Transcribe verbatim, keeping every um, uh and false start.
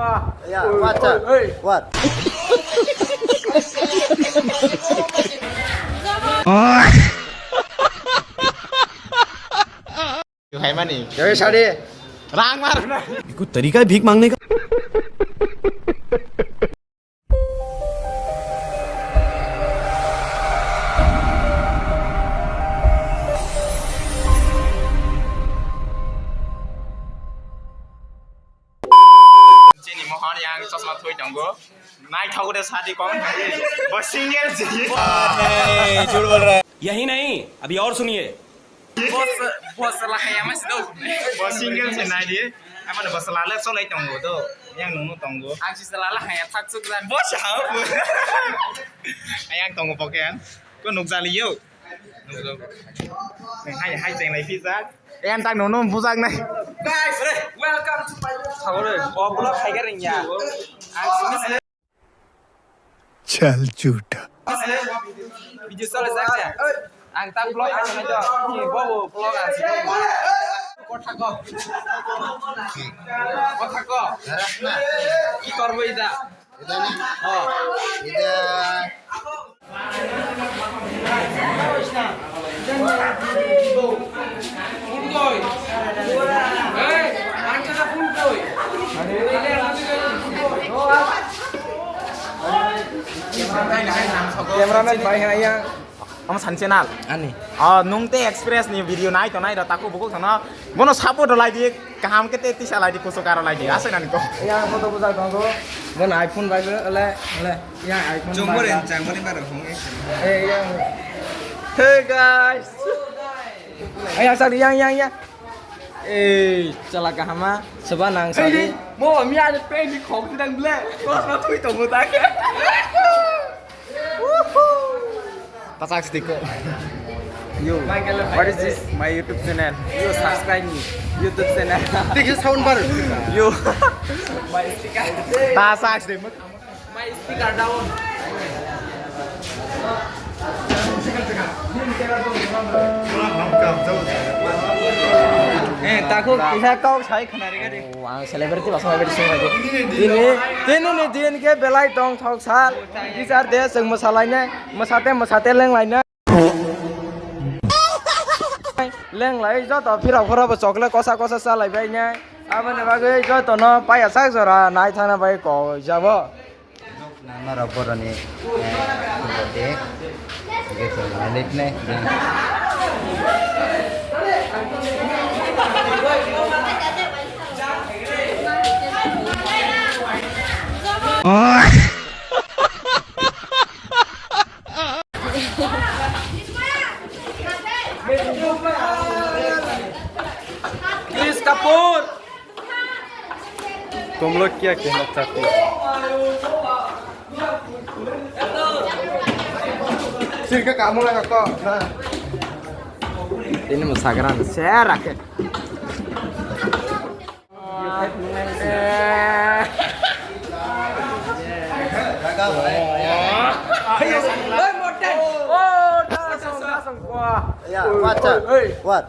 Yeah, what? What? Hai mani. Jai sari. Rang mar na. कोई तरीका है भीख मांगने का? Chini mohor yang chosma thui tongo. Naithok de sadi kon. Bo single si. नहीं, झूठ बोल रहा है। यही नहीं, अभी और सुनिए। Boss, boss la haya mas do. Bo single si nai di. Ama de boss la le solai tongo do. Yang nungno tongo. Ang si la la haya thak suk la. Boss ha. Yang tongo poke an. Ko nuk jali yo. Hai, hai, cheng lai pizza. Yang tak nungno bujak nai. Guys, welcome to my channel. Sabore, o vlog hai garing ya. Ang si Chal chuta. Video sole jak ya. Ang tak vlog ang nai to. Ni bobo vlog ang si. Kotha ko. Kotha ko. Ki korbo ida? Ida ni? Oh. Ida. Cameraman bai hai yang. Ama san channel. Ani. Oh, nung te Express ni video nai to nai da taku bukuk thano. Bono support lai di, kaham ke te tisa lai di, kusu karo lai di. Asai nani ko. Yang photo bujak tongo. Bono iPhone bai le le. Yang iPhone. Chumbo bai ren da. Chang boni baro hong ek. Eh, yang. Hey guys. Ay, asal yang, yang, yang. Eh, chala kahama, seba nang sadi. Mo mi ane pe ni khok ti dang ble. Kos na thui to mo ta ke. Tasak sidi ko. Yo, what is this? My YouTube channel. Yo, subscribe me. YouTube channel. This is sound bar. Yo. My speaker. Tasak sidi. My speaker down. Eh, taku kisa kau sai khana ri gari. Oh, ang celebrity basa bai beri sing lagi. Tini, tini ni din ke belai tong thok sal. Bichar de seng masalaina, masate masate leng laina. Leng lai joto phirok phoro bo chocolate kosa kosa chalai bai nai. Aboni bagwi joto no paya sak jora nai thana bai ko jabo. Nang norok boroni, eh, bote, hingke chwng nai nai. Chris Kapoor. तुम लोग क्या कहना चाहते हो? Sirke kamu lagi kok. Nah. Ini masakan saya rakyat. Ya, what? What?